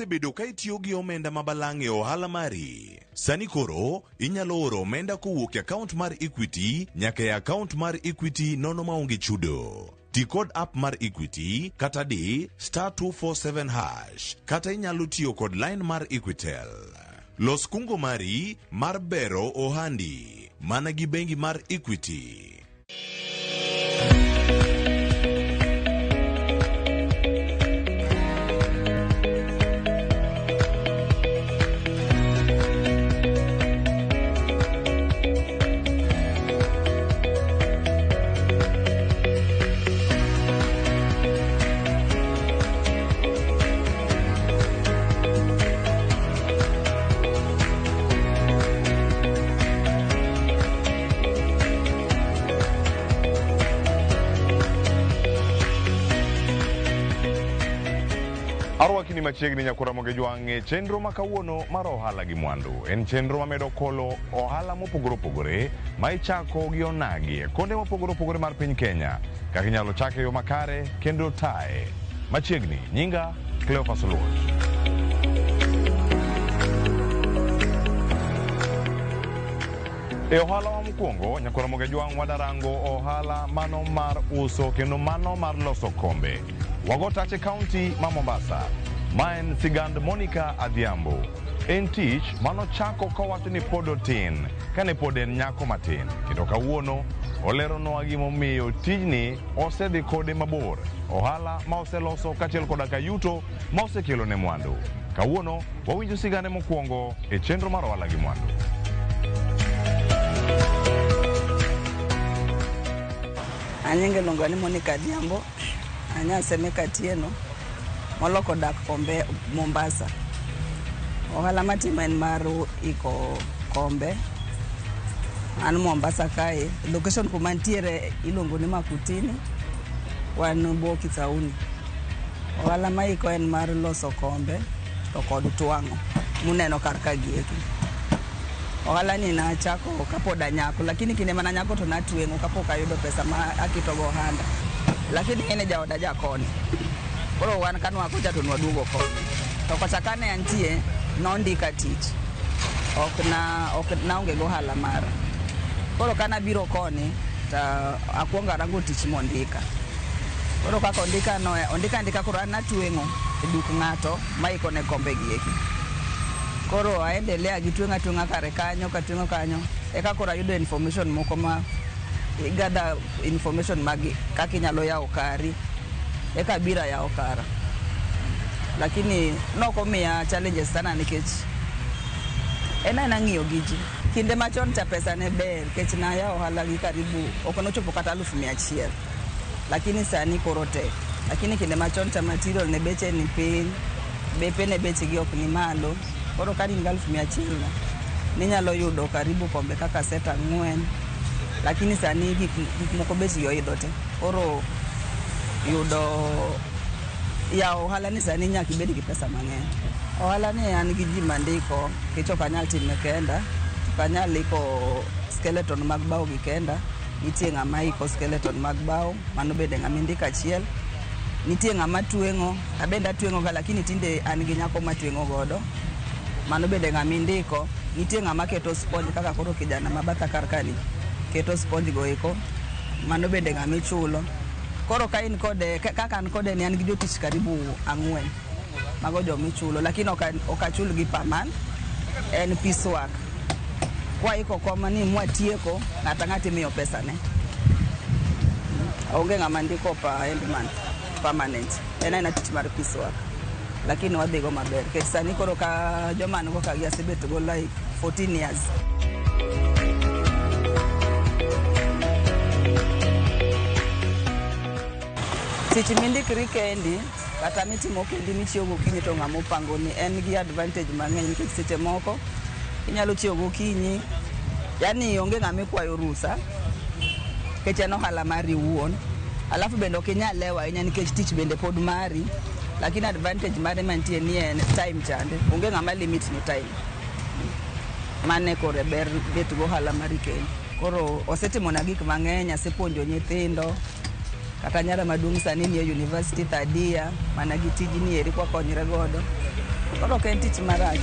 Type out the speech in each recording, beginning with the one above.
isebedo ka itiyo gi omenda ma balang' e ohala mari? Sani koro inyalo oro omenda kowuok e akaont mar Equity nyaka e akaont mar Equity nono maonge chudo. Ti kod app mar Equity kata di *247 hash kata inyalo tiyo kod line mar Equitel. Los kungo mari mar bero ohandi mana gi bengi mar Equity. Arwakini machiegni nyakwar Jwang' e chenro ma kawuono mar ohala gi mwandu. En chenro mamedo kolo ohala mopogore opogore ma ichako gi onagi e konde mopogore opogore mar piny Kenya. Kaka inyalo chake e yo makare kendo taye. Machiegni, nyinga Cleophas Oluoch. E ohala wa mokwongo, nyakwar Ramogi Jwang' wadarango ohala mano mar uso kendo mano mar loso kombe. Wago tach e kaunti ma Mombasa. Ma en sigand Monica Adhiambo. En tich manochako kowacho ni pod otin, kane pod en nyako matin. Kendo kawuono oleronwa gimomiyo tijni osedhi kode mabor. Ohala ma oseloso kaachiel koda ka yuto ma osekelo ne mwandu. Kawuono wawinjo sigande mokwongo e chenro mar ohala gi mwandu. Anyinge iluongo ni Monica Adhiambo, anya Semeka Atieno, moloko dak Kombe, Mombasa. Ohala matimo en mar iko kombe. An Mombasa kae, location kuma ntiere iluongo ni Makutini, wan bwo Kisauni. Ohala maiko en mar loso kombe to kod twang'o muneno kar ka gieki. Ohala ni nachako kapod anyako, lakini kinde mana anyako to natweng'o kapok ayudo pesa ma akito go ohanda. Lakini ing'eni jaoda jakoni. Koro wan kanwa kocha to nwaduogo koni. To kocha kane antie, nondika tich. Ok na ok naonge go ohala mara. Koro kanabiro koni, to akwongo arango tich mondika. Koro kaka ondika no, ondika andika koro an natweng'o e duk ng'ato maiko ne kombe gi eki. Koro aendelea gi tweng'o atweng'a kare kanyo katweng'o kanyo. Eka koro ayudo information moko ma gather information mag kaka inyalo yawo kari. Eka abiro ayawo kara. Lakini nokomiya challenges sana nikech en aena ng'iyo gi ji. Kinde machon cha pesa ne ber nikech nayawo ohala gi karibu ok nochopo kata 100,000. Lakini sani koro tek. Lakini kinde machon cha material ne beche ni piny, bepe ne bechgi ok ni malo. Koro ka in gi 100,000 no, ninyalo yudo karibu kombe kaka set 4. Lakini sani gik moko bechgi oidho te. Koro yudo yawo ohala ni sani nyaka ibed gi pesa mang'eny. Ohala ni an gi ji mandiko nikech ok anyal time kenda. Ok anyal iko skeleton mag bao gi kenda. Nitie ng'ama iko skeleton mag bao, mano bende ng'ama indiko achiel. Nitie ng'ama tweng'o, abende atweng'o ga lakini tinde an gi nyako matweng'o godo. Mano bende ng'ama indiko. Nitie ng'ama keto sponge kaka koro kijana ma batha kar kani keto sponge go eko. Mano bende ng'ama ichulo. Koro ka in kode, kaka an kode ni an gi jotich karibu 4. Mago joma ichulo, lakini ok achul gi per month. En piece work. Kwaiko kom ni mwatieko, ng'ato ang'ata imiyo pesa ne. Onge ng'ama ndiko per end month, permanent. En aena tich mar piece work. Lakini wadhi go maber. Nikech sani koro ka joma an go ka gi asebet go like 14 years. Tich mindikri kendi kata mitimo kendi michiewo gokinyi to ng'ama opangoni en gi advantage mang'eny nikech seche moko inyalo chiewo gokinyi, yani onge ng'ama ikwayo rusa nikech en ohala mari iwuon. Alafu bende ok inyal lewo ahinya nikech tich bende pod mari, lakini advantage mare mantie ni en time chande, onge ng'ama limit ni time. Mano e koro e ber bet go ohala mari kendi. Koro osetimona gik mang'eny, asepuonjo nyithindo, kata nyara maduong' sani nie university third year, mana gi tijni eri kwakonyre godo. Koro ok en tich marach.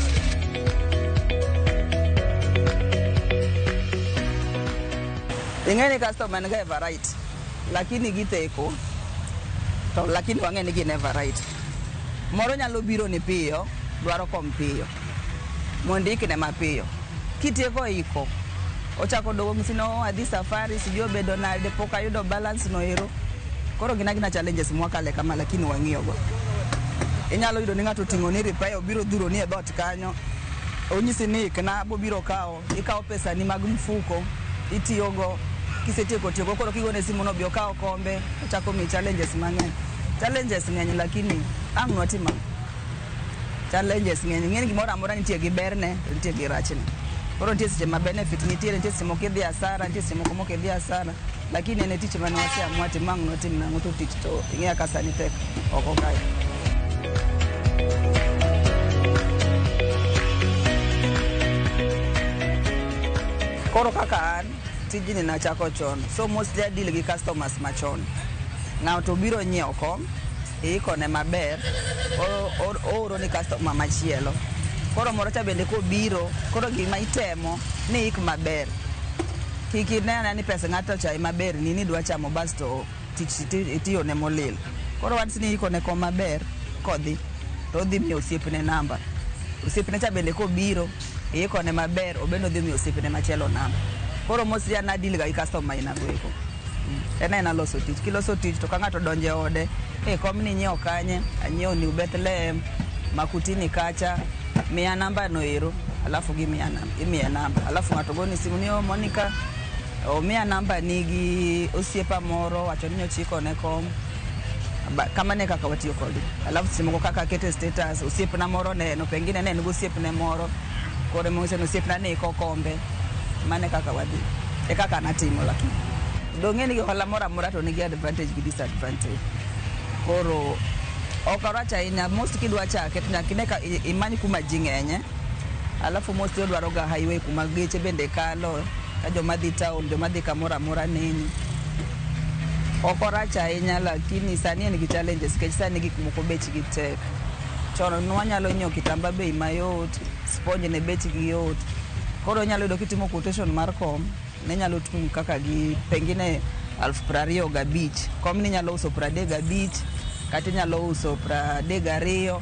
Ing'e ni customer niga e variety, lakini githeko to lakini wang'e ni gin e variety. Moro nyalo biro ni piyo, dwaro kom piyo. Mondo iikne mapiyo. Kitieko iko, ochako dogo ng'isi ni oh, adhi safari, sijui obedo nade, pok ayudo balance no ero. Koro gin agina challenges mwakale kama lakini wang'iyo go. Inyalo yudo ni ng'ato oting'o ni repair obiro dhuro ni e dhoot kanyo. Onyisi ni ikna bobiro kawo, ikawo pesa ni mag mfuko, itiyogo, kisetieko tiyogo koro kigone simu no bi okaw kombe, ochako miyi challenges mang'eny. Challenges ng'eny lakini ang' nwatim ang'o? Challenges ng'eny, ing'eni gimoro amora nitie gi berne to nitie gi rachne. Koro nitie seche ma benefit nitiere, nitie seche moko idhi asara, nitie seche moko mok idhi asara. Lakini en e tich mane waseamua timo ang' nwatim nang'o to tich to ing'eyo kaka sani tek oko kae. Koro kaka an, tijni nachako chon. So mostly I deal gi customers machon. Ng'ato biro nyiewo kom, iikone maber, ooro ni customer machielo. Koro moro cha bende kobiro, koro gima itemo ni ik maber. Kik ine ane ni pesa ng'ato cha ema berni ni idwa chamo basto tich itiyone molil. Koro wach ni iikone kom maber kodhi to odhi miyo osiepne namba. Osiepne cha bende kobiro, iikone maber, obende odhi miyo osiepne machielo namba. Koro mostly an a deal ga gi customer aina go eko. En aena loso tich. Kiloso tich to ka ng'ato odonjo e ode, e kom ni inyiewo kanye? Anyiewo New Bethlehem, Makutini kacha, miya namba no ero, alafu gimiya namba, imiya namba. Alafu ng'ato goni simu ni oh Monica, omiya namba ni gi osiepa moro, wacho ni nyocha ne kom. Kamano e kaka watiyo kodgi. Alafu seche moko kaka akete status, osiepna moro neno, pengine ne en gi osiepne moro, koro emong'iso ni osiepna ni iko kombe. Mano e kaka wadhi. E kaka natimo lakini. Dong' ni hola moro amora to nigi advantage gi disadvantage. Koro ok orach ahinya, most kidwa chake to nyaka ine ka imany kuma ji ng'enye. Alafu mostly odwaro ga highway kuma geche bende kalo, ka joma dhi town, joma dhi kamoro amora neni. Ok orach ahinya lakini sani en gi challenges nikech sani gik moko bechgi tek. Chon nwanyalo nyiewo kitamba bei mayot, sponge ne bechgi yot. Koro inyalo yudo kitimo quotation mar kom, ne nyalo tung' kaka gi pengine 25,000. Kom ni inyalo uso 35, kata inyalo uso 32.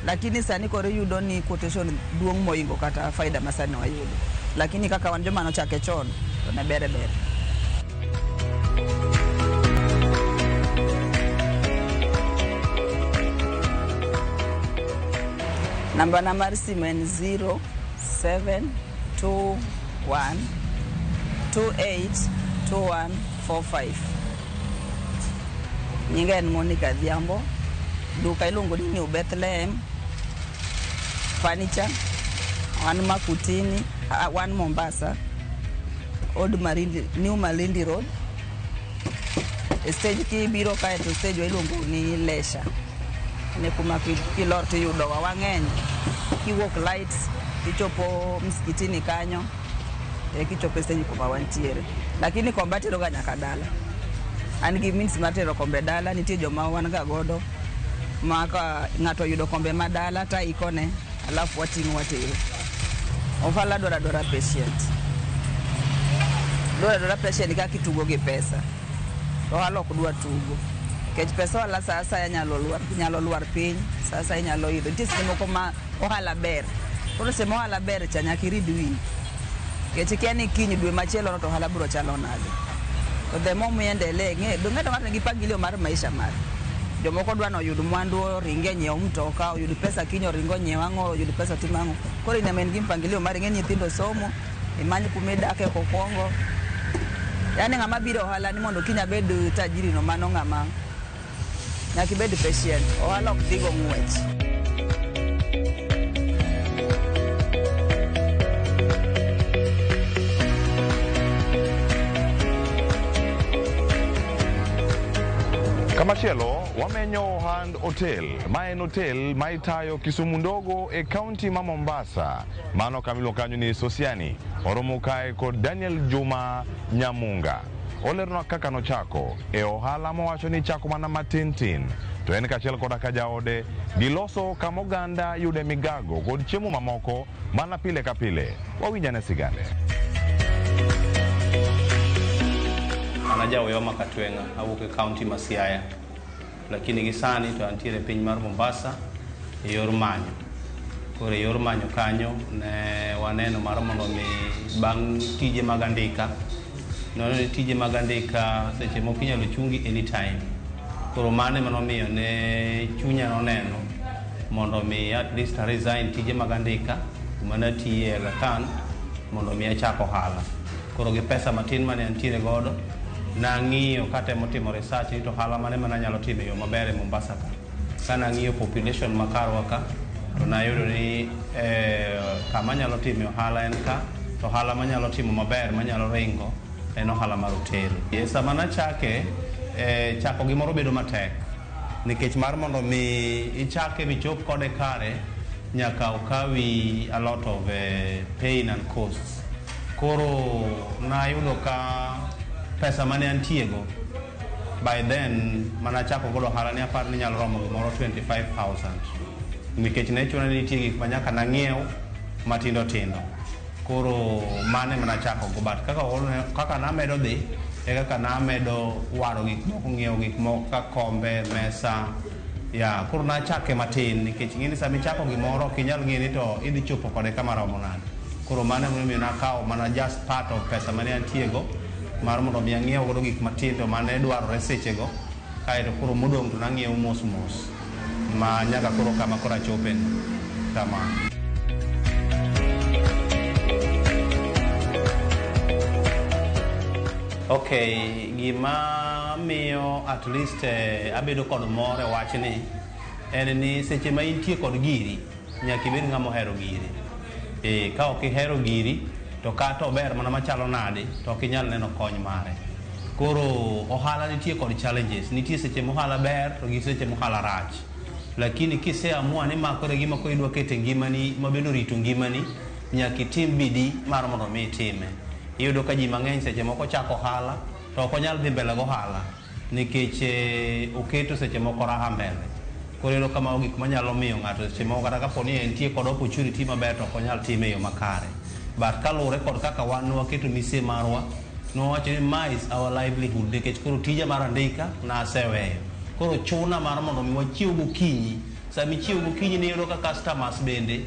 Lakini sani koro iyudo ni quotation duong' moingo kata faida ma sani wayudo. Lakini kaka wan joma nochake chon, to ne ber ber. Namba na mar simu en 0721 282145. Nyinga en Monica Adhiambo. Duka iluongo ni New Bethlehem Furniture. Wan Makutini, wan Mombasa. Old Malindi, New Malindi Road. E stage kibiro kae to stage wa iluongo ni Lesha. Ne kuma kilor tiyudowa wang'eny. Kiwuok lights tichopo msikitini kanyo e kichopo e stage kuma wantiere. Lakini kombe atero ga nyaka dala. An gi means mar tero kombe dala, nitie joma wan ga godo ma ka ng'ato oyudo kombe ma dala ta ikone, alafu wating'o watero. Ohala dwaro adwara patient. Dwaro adwara patient kaka itugo gi pesa. Ohala ok dwa tugo. Nikech pesa ohala sa asaya nyalo lwar piny, sa asaya nyalo idho. Nitie seche moko ma ohala ber. Koro seche ma ohala ber cha nyaka irid wiyi. Nikech ikia ni kiny dwe machielo no to ohala biro chalo nade. To the more muendelee, ng'e do ng'ato ng'ato nigi mpangilio mar maisha mare. Jomoko dwa ni oyud mwandu oringe onyiew mtoka, oyud pesa kiny oring onyiew ang'o, oyud pesa otim ang'o. Koro in ema in gi mpangilio mari, ing'e ni nyithindo somo, imany kuma idake kokwongo. Yaani ng'ama biro ohala ni mondo kiny abed tajiri no mano ng'ama nyaka ibed patient. Ohala ok dhigo ng'wech. Kamachielo wamenyo ohand otel ma en otel ma itayo Kisumu ndogo e kaunti ma Mombasa. Mano kamiluongo kanyo ni Sosiani. Oromo kae kod Daniel Juma Nyamunga. Olernwa kaka nochako e ohala mowacho ni chako mana matin tin. To en kaachiel koda ka jaode giloso kama oganda yude migago kod chiemo mamoko mana pile ka pile. Wawinjane sigande. An aja Uyoma Katweng'a, awuok e kaunti ma Siaya. Lakini gi sani to antiere e piny mar Mombasa e yor manyo. Koro e yor manyo kanyo ne waneno mar mondo mi bang' tije mag andika, nwaneno ni tije mag andika seche moko inyalo chungi anytime. Koro mano ema nomiyo ne chunya noneno mondo mi at least a resign tije mag andika kuma natiye Aga Khan mondo mi achak ohala. Koro gi pesa matin mane antiere godo, nang'iyo katemo timo research ni to ohala mane mananyalo timo e yo maber e Mombasa ka. Kanang'iyo population ma karwa ka, to nayudo ni kama anyalo time ohala en ka, to ohala manyalo timo maber manyalo ringo en ohala mar hotel. E sama nachake, chako gimoro bedo matek. Nikech mar mondo mi ichake michop kode kare, nyaka okawi a lot of pain and costs. Koro nayudo ka pesa mane antiego by then manachako godo ohala ni aparo ni nyalo romo gimoro 25,000 nikech ne chuna ni nitie gik ma nyaka nang'iew matindo tindo. Koro mano ema nachako go, but kaka namedo dhi e kaka namedo waro gik moko, ng'iewo gik moko kaka kombe, mesa ya. Koro nachake matin nikech ing'e ni sama ichako gimoro ok inyal ng'e ni to idhi chopo kode kama romo nade. Koro mano emomiyo nakawo mana just part of pesa mane antiego mar mondo mi ang'iew godo gik matindo mane dwarore sechego, kaeto koro modong' to nang'iewo mos mos ma nyaka koro kama koro achope ni kamano. Okay, gima miyo at least abedo kod mor e wachni en ni seche ma intie kod giri, nyaka ibed ng'ama ohero giri. Ka ok ihero giri, to kata ober mana machalo nade, to ok inyal neno kony mare. Koro ohala nitie kod challenges. Nitie seche ma ohala ber to gi seche ma ohala rach. Lakini kiseamua ni ma koro e gima koro idwa keto e ngimani ma bende orito ngimani, nyaka itim bidii mar mondo mi itime. Iyudo ka ji mang'eny seche moko chako ohala to ok onyal dhi mbele gohala nikech oketo seche moko raha mbele. Koro iyudo ka mago gik manyalo miyo ng'ato seche moko kata kapo ni entie kod opportunity maber to ok onyal time e yo makare. But kaluwore kod kaka wan nwaketo mise marwa, nwawacho ni ma is our livelihood nikech koro tija mar andika naseweyo. Koro chuna mar mondo mi wachiew gokinyi. Sama ichiew gokinyi niyudo ka customers bende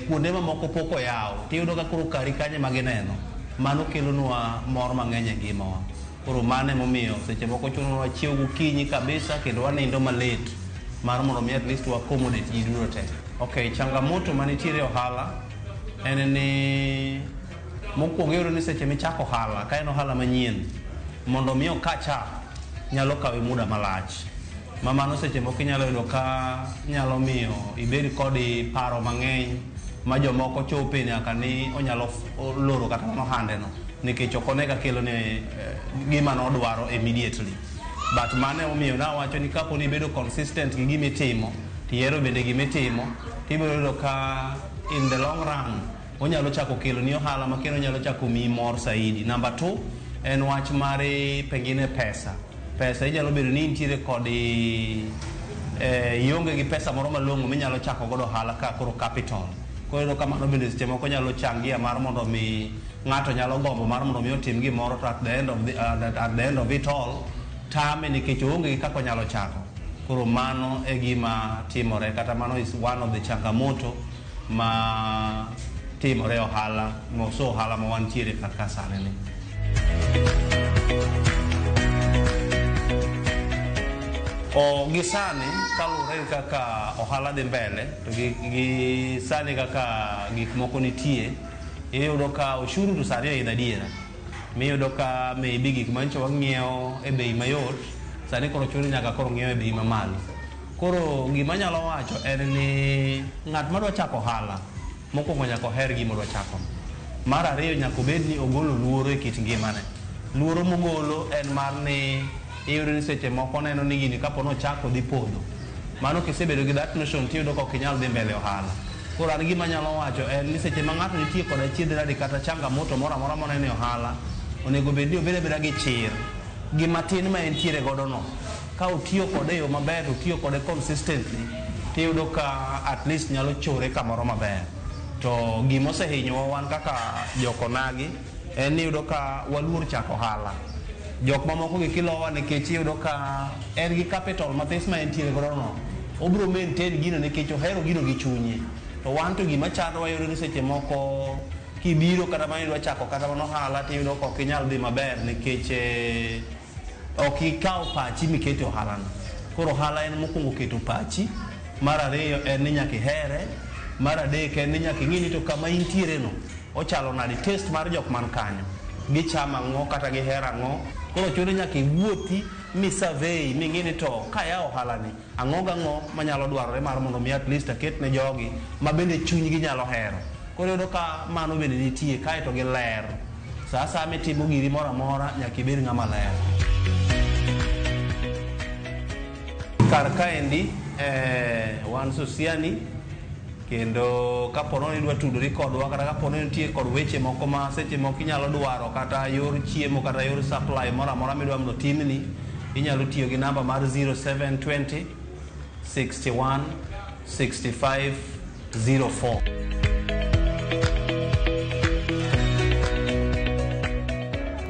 kuonde mamoko pok oyaw, tiyudo ka koro kari kanyo ema gineno. Mano kelonwa mor mang'eny e ngimawa. Koro mano emomiyo seche moko chuno wachiew gokinyi kabisa kendo wanindo malet mar mondo mi at least wa accommodate ji duto te. Okay, changamoto manitiere e ohala en ni mokwongo iyudo ni seche michako ohala, ka en ohala manyien, mondo mi o catch up nyalo kawi muda malach. Ma mano seche moko inyalo yudo ka nyalo miyo ibed kod paro mang'eny ma jomoko chope nyaka ni onyalo loro kata mana ohande no nikech ok one ka kelo ne gima nodwaro immediately. But mano emomiyo nawacho ni kapo ni ibedo consistent gi gima itimo, tihero bende gima itimo, tibiro yudo ka in the long run onyalo chako kelo ni ohala ma kendo onyalo chako miyi mor saidi. Number two, en wach mar pengine pesa. Pesa inyalo bedo ni intiere kod ionge gi pesa moro malong'o minyalo chako godo ohala ka koro capital. Koro iyudo ka mano bende seche moko nyalo changia mar mondo mi ng'ato nyalo gombo mar mondo mi otim gimoro to at the end of it all tame nikech oonge gi kaka onyalo chako. Koro mano e gima timore kata mano is one of the changamoto ma timore e ohala, moso ohala ma wantiere kar ka sani ni. O gi sani kaluwore gi kaka ohala dhi mbele to gi sani kaka gik moko nitie, iyudo ka ushuru to sani oidho adiera. Miyudo ka maybe gik manyocha wang'iewo e bei mayot, sani koro chuno ni nyaka koro ng'iew e bei mamalo. Koro gima anyalo wacho en ni ng'at madwa chako ohala, mokwongo nyaka oher gima odwa chako. Mar ariyo nyaka obed ni ogolo luoro e kit ngimane. Luoro mogolo en mar ni iyudo ni seche moko oneno ni gini kapo nochako dhi podho. Mano kisebedo gi that notion tiyudo ka ok inyal dhi mbele ohala. Koro an gima anyalo wacho en ni seche ma ng'ato nitie kod achiedh nade kata changamoto moro amora moneno e ohala, onego bed ni obed abeda gi chir. Gimatin ma entiere godo no, Ka otiyo kode e yo maber to otiyo kode consistently, tiyudo ka at least nyalo chore kamoro maber. To gima osehinyowa wan kaka jokonagi en ni iyudo ka waluor chako ohala. Jok mamoko gi kilowa nikech iyudo ka en gi capital mathis ma entiere godo no, obiro maintain gino nikech ohero gino gi chunye. To wan to gima chandowa iyudo ni seche moko kibiro kata mana idwa chako kata mana ohala tiyudo ka ok inyal dhi maber nikech ok ikaw pachi mikete ohalano. Koro ohala en mokwongo keto pachi, mar ariyo en ni nyaka ihere, mar adek en ni nyaka ing'i ni to kama intiere no ochalo nade, taste mar jok man kanyo, gichamo ang'o kata gihero ang'o. Koro chuno nyaka iwuothi mi survey ming'i ni to kayawo ohalani ang'o gang'o manyalo dwarore mar mondo mi at least aket ne jogi ma bende chunygi nyalo hero. Koro iyudo ka mano bende nitie kaeto gi ler. Sa asaya mitimo giri moro amora nyaka ibed ng'ama ler. Kar kaendi wan Sosiani kendo kapo ni idwa tudori kodwa kata kapo ni nitie kod weche moko ma seche moko inyalo dwaro kata yor chiemo kata yor supply moro amora midwa mondo otimni, inyalo tiyo gi namba mar 0720 61 65 04.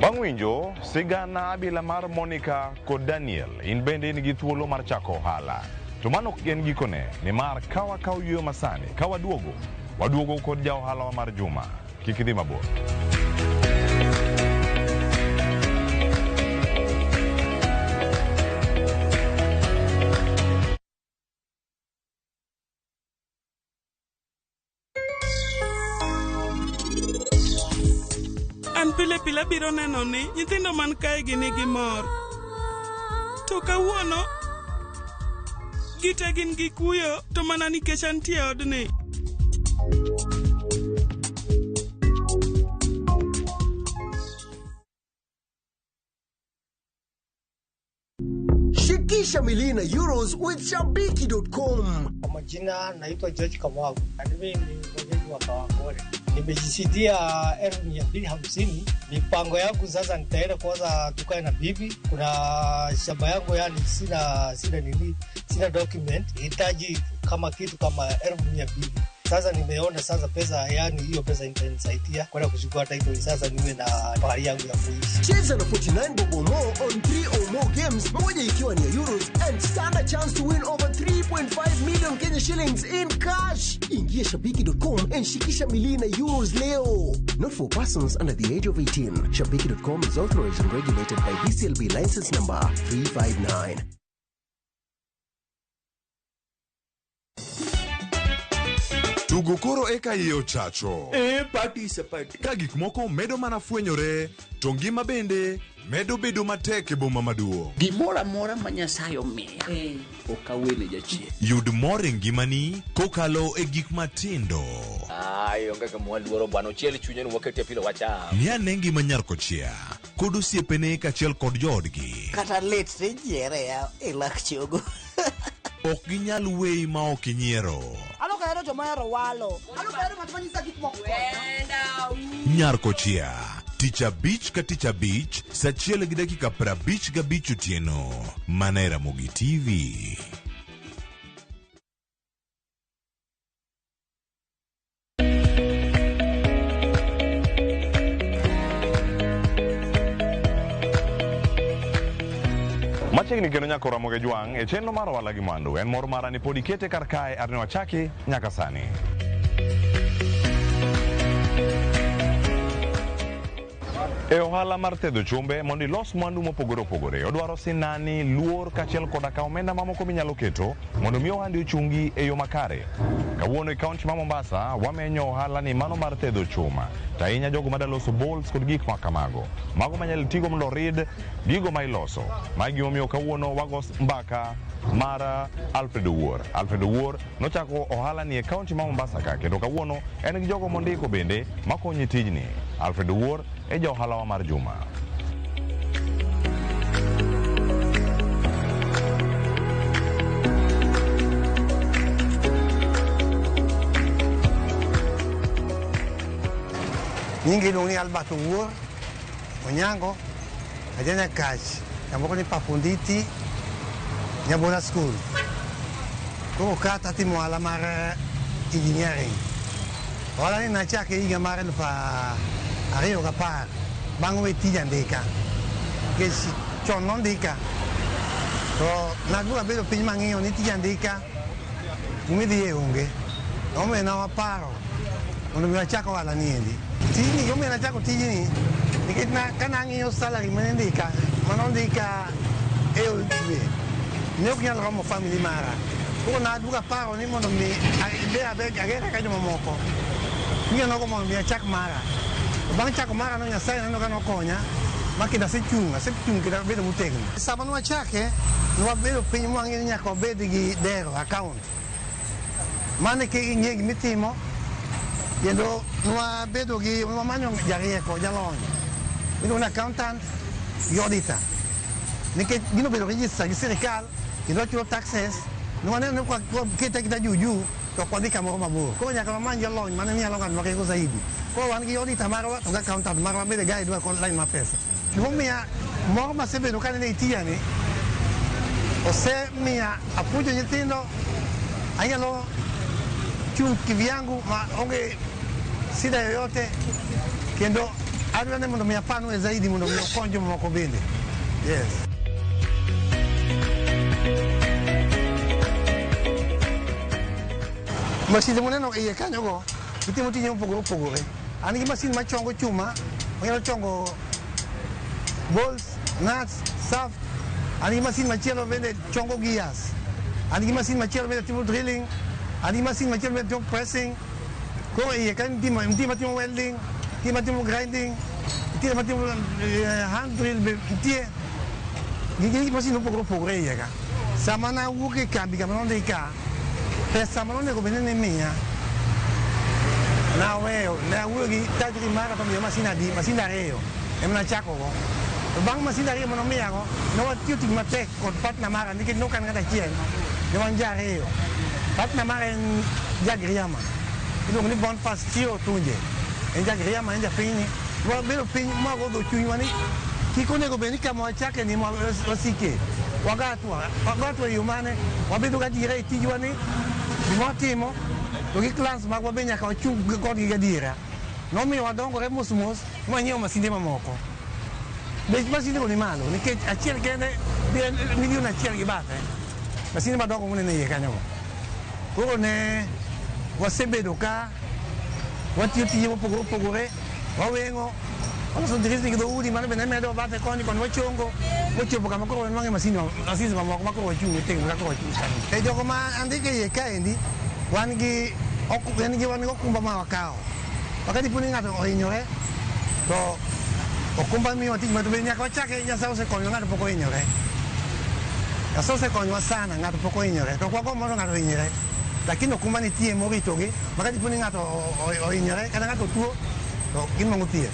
Bang' winjo sigana abila mar Monica kod Daniel, in bende in gi thuolo mar chako ohala. To mano ok en gikone, nimar ka wakawo yueyo masani, ka waduogo, waduogo kod ja ohalawa mar juma. Kik idhi mabor. An pile pile abiro neno ni nyithindo man kae gi nigi mor. To kawuono gite gin gi kuyo to mana nikech antie e odni. Shikisha milina euros with Shabiki.com. Kwa majina naitwa George Kamau na mimi ni mwenyeji wa Kawangware. Nimejishindia 250,000. Mipango yangu sasa, nitaenda kwanza tukae na bibi. Kuna shamba yangu, yani sina nini, sina document, hitaji kama kitu kama 200,000. Sasa nimeona sasa pesa, yani hiyo pesa itanisaidia kwenda kuchukua title, sasa niwe na pahali yangu ya kuishi. Cheza na 49 bob or more on 3 or more games, moja ikiwa ni ya euros and stand a chance to win over 3.5 million Kenya shillings in cash. Ingia shabiki.com and shikisha milina euros leo. Not for persons under the age of 18. Shabiki.com is authorized and regulated by BCLB license number 359. Tugo koro eka iye ochacho. E party sapati. Ka gik moko medo mana fwenyore, to ngima bende medo bedo matek e boma maduong'. Gimoro amora ma Nyasaye omiya ok awene jachien. Yud mor e ngimani kokalo e gik matindo. Ai, onge kama waluoro bwana, ochiel chunye ni wakete pilo wacham. Ng'i ane ngima nyar kochia kod osiepene kaachiel kod joodgi. Kata lit tijiere ya e lak chogo. Ok ginyal weyi ma ok inyiero. An ok ahero joma ohero walo. An ok ahero ng'at ma nyisa gik moko. Nyar kochia tich abich ka tich abich saa achiel gi dakika 55 otieno mana e Ramogi TV. Machiegni kendo nyaka Ramogi Jwang' e chenro mar ohala gi mwandu. En mor mara ni pod ikete kar kae arne wachaki nyaka sani. E ohala mar thedho chumbe mondo ilos mwandu mopogore opogore, odwaro sinani, luor kaachiel koda ka omenda mamoko minyalo keto mondo mi ohandi ochungi e yo makare. Kawuono e kaunti ma Mombasa wamenyo ohala ni mano mar thedho chuma, to ahinya jogo mada loso bolts kod gik makamago. Mago manyalo tigo mondo orid gigo ma iloso. Ma e gimomiyo kawuono wago mbaka mar Alfred Owuor. Alfred Owuor nochako ohala ni e kaunti ma Mombasa ka kendo kawuono en gi jogo mondiko bende makonye tijni. Alfred Owuor e ja ohalawa mar juma. Nyingi iluongo ni Albert Owuor Onyango, aja Nyakach, jamoko ni Pafunditi, Nyabola School. Koro ka tatimo ohala mar engineering. Ohala ni nachake higa mar 2010 bang' we tij andika. Nikech chon nondika to naduogo abedo piny mang'iyo ni tij andika kumidhiye onge. Omiyo ne waparo mondo mi wachak ohala ni endi. Tijni gimomiyo nachako tijni nikech kanang'iyo salary mane indika manondika e od dwe ne ok nyal romo family mara. Koro naduogo aparo ni mondo mi ager kaka jomamoko. Chunya nogombo mondo mi achak mara. To bang' chako mara no Nyasaye naneno ka nokonya ma kendo asechung' asechung' kendo abedo motegno. Sama nwachake, nwabedo piny mwang'eyo ni nyaka wabed gi dero account. Mano eka ing'e gimitimo kendo nwabedo gi nwamanyo jarieko jalony miluongo ni accountant gi auditor. Nikech gino obedo register gi sirikal kendo wachulo taxes, nwaneno ni kwakete aketa juu juu to ok wadhi kamoro mabor. Koro nyaka wamany jolony mane nyalo ng'adnwa rieko zaidi. Koro wan gi auditor marwa to gi accountant marwa bende guide wa kod line mar pesa. Gimomiya mor masebedo kaneno e tijani osemiya apuonjo nyithindo anyalo chung' kivyangu ma onge shida yoyote kendo adwa ni mondo mi apanwe zaidi mondo mi okony jomamoko bende. Yes. Masinde muneno e iye kanyogo gitimo tije mopogore opogore. An gi masin machongo chuma, onyalo chongo bolts, nuts, shaft. An gi masin machielo bende chongo gears. An gi masin machielo bende timo drilling. An gi masin machielo bende timo pressing. Koro iye kanyo nitie matimo welding, nitie matimo grinding, nitie matimo hand drill be nitie. Gigi masin mopogore opogore e iye ka. Sama nawuok e kambi kama nondika, pesa manonego bed ni nimiya naweyo, ne awuoyo gi tajiri mara to omiya masin adi, masinde ariyo ema nachako go. To bang' masinde ariyo manomiyago, ne watiyo tich matek kod partner mara nikech ne ok an ng'at achiel, ne wan ji ariyo. Partner mara en ja Giriama, iluongo ni Boniface Chiro Tunje. En ja Giriama, en japinyni. Wabedo piny mwagodho chunywa ni kik onego bed ni kama wachake ni wasike. Wagatwa, wagatwa e yo mane, wabedo gadiera e tijwa ni gima watimo to gi class magwa be nyaka wachung' kodgi gadiera. Nomiyo wadongore mos mos mwanyiewo masinde mamoko. Bech masinde go ni malo nikech achiel kende milion achiel gi bathe. Masinde madongo muneno e iye kanyogo. Koro ne wasebedo ka watiyo tije mopogore opogore, waweng'o, waloso dirisni gi dhoudi mano bende medo bathe koni koni wachongo mochopo kama koro wanwang'e masinde mamoko ma koro wachung' motegno kaka wachung' sani. E jogo ma andiko e iye kaendi, wan gi okumba ma wakawo. Wakati po ni ng'ato ohinyore, to okumba miyowa tich ma to bende nyaka wachake Nyasaye osekonyowa ng'ato pok ohinyore. Nyasaye osekonyowa sana ng'ato pok ohinyore. To ok wagomb mondo ng'ato ohinyre. Lakini okumba nitie moritogi ma ka dipo ni ng'ato ohinyore kata ng'ato tuo to ginwang'o thieth.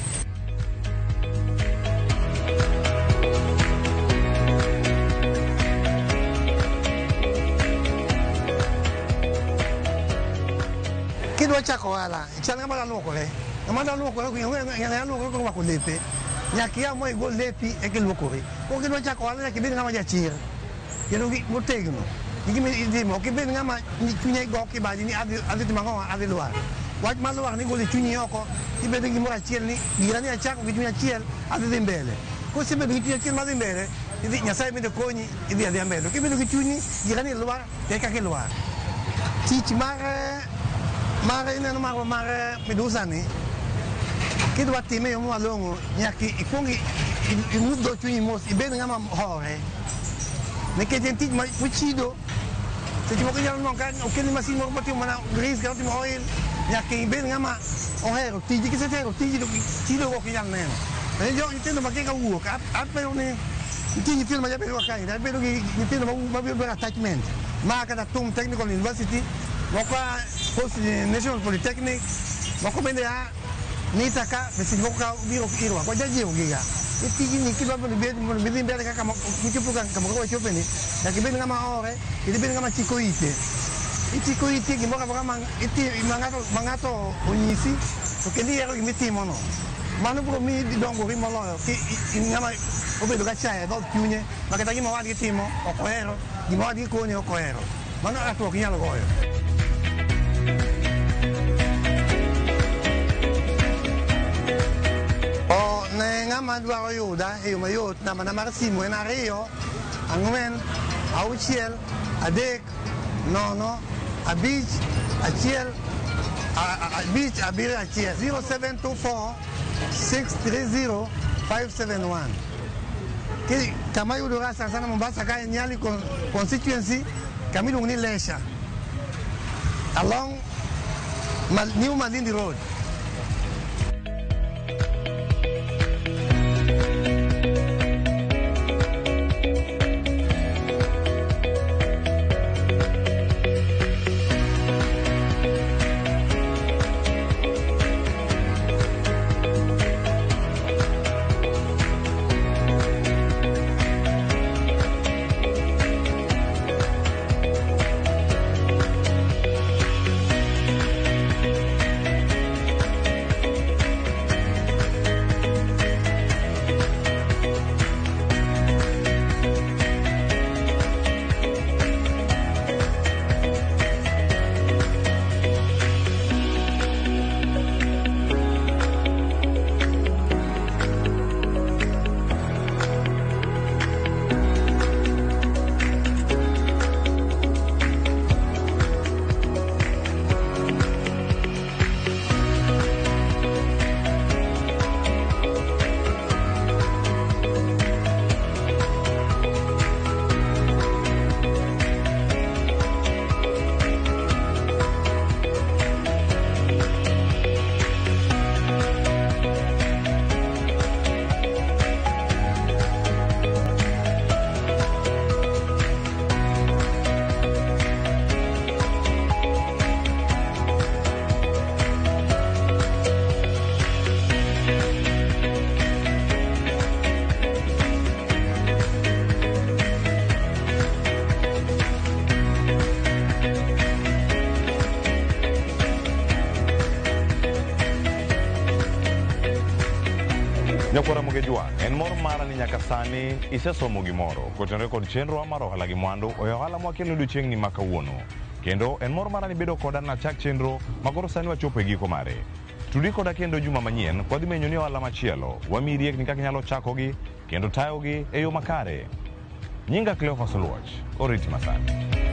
Kidwa chako ohala, chal ng'ama dwa luokore. Ng'ama dwa luokore ng'ama luokore korwako lepe. Nyaka ia ma igol lepi eka iluokori. Koro kidwa chako ohala nyaka ibed ng'ama jachir kendo motegno. Gi gima itimo, ok ibed ng'ama chunye go kibaji ni adhi timo ang'o, adhi lwar. Wach mar lwar ni golo e chunyi oko, ibedo gi gimoro achiel ni gira ni achako gi chuny achiel, adhi dhi mbele. Kosebedo gi chuny achiel madhi mbele, idhi Nyasaye bende konyi, idhi adhiya mbele. Kibedo gi chunyi, gira ni lwar, to e kaka ilwar. Tich mar mar ineno marwa mar midusa ni, kidwa time e yo malong'o, nyaka ikuong imudh dho chunyi mos, ibed ng'ama hore. Nikech en tich mochido, seche moko inyalo nwang'o ka okelni masin moro motimo mana grease kata otimo oil, nyaka ibed ng'ama ohero tiji. Kisehero tiji to chido go ok inyal neno. To nyithindo makia ka wuok, aparo ni nitie nyithindo ma jabedo ga kae, abedo gi nyithindo mabiro dwaro attachment ma kata Tum Technical University, moko a Post National Polytechnic, moko bende a NITA ka be seche moko ka biro irwa, wajajiwogi ga. Ni tijni kidwa mondo ibed mondo idhi mbele kaka michopo kama koro wachope ni, nyaka ibed ng'ama hore kendo ibed ng'ama chiko ite. Ichiko iti e gimoro amora ma ng'ato onyisi to kendo ihero gima itimono. Mano biro miyi dongori moloyo ki in ng'ama obedo ga chaya e dhood chunye ma kata gima wadgi timo ok ohero, gima wadgi kone ok ohero. Mano hatua ok inyal goyo. O ne ng'ama dwaro yuda e yo mayot, nambana mar simu en 2 4 6 3 0 5 1 5 7 1 0724 630 571. Kama yudora sana sana Mombasa kae Nyali constituency, kama iluongo ni Lesha along New Malindi Road. Nyakwara Mogejwang', en mor mara ni nyaka sani isesomo gimoro kotenore kod chenro mar ohala gi mwandu e ohala mwakelo odiochieng'ni ma kawuono. Kendo en mor mara ni bedo koda nachak chenro ma koro sani wachopo e giko mare. Tudi koda kendo juma manyien kwadhi menyo ni ohala machielo, wamiyi riekni kaka inyalo chakogi kendo tayogi e yo makare. Nyinga Cleophas Oluoch, oriti masani.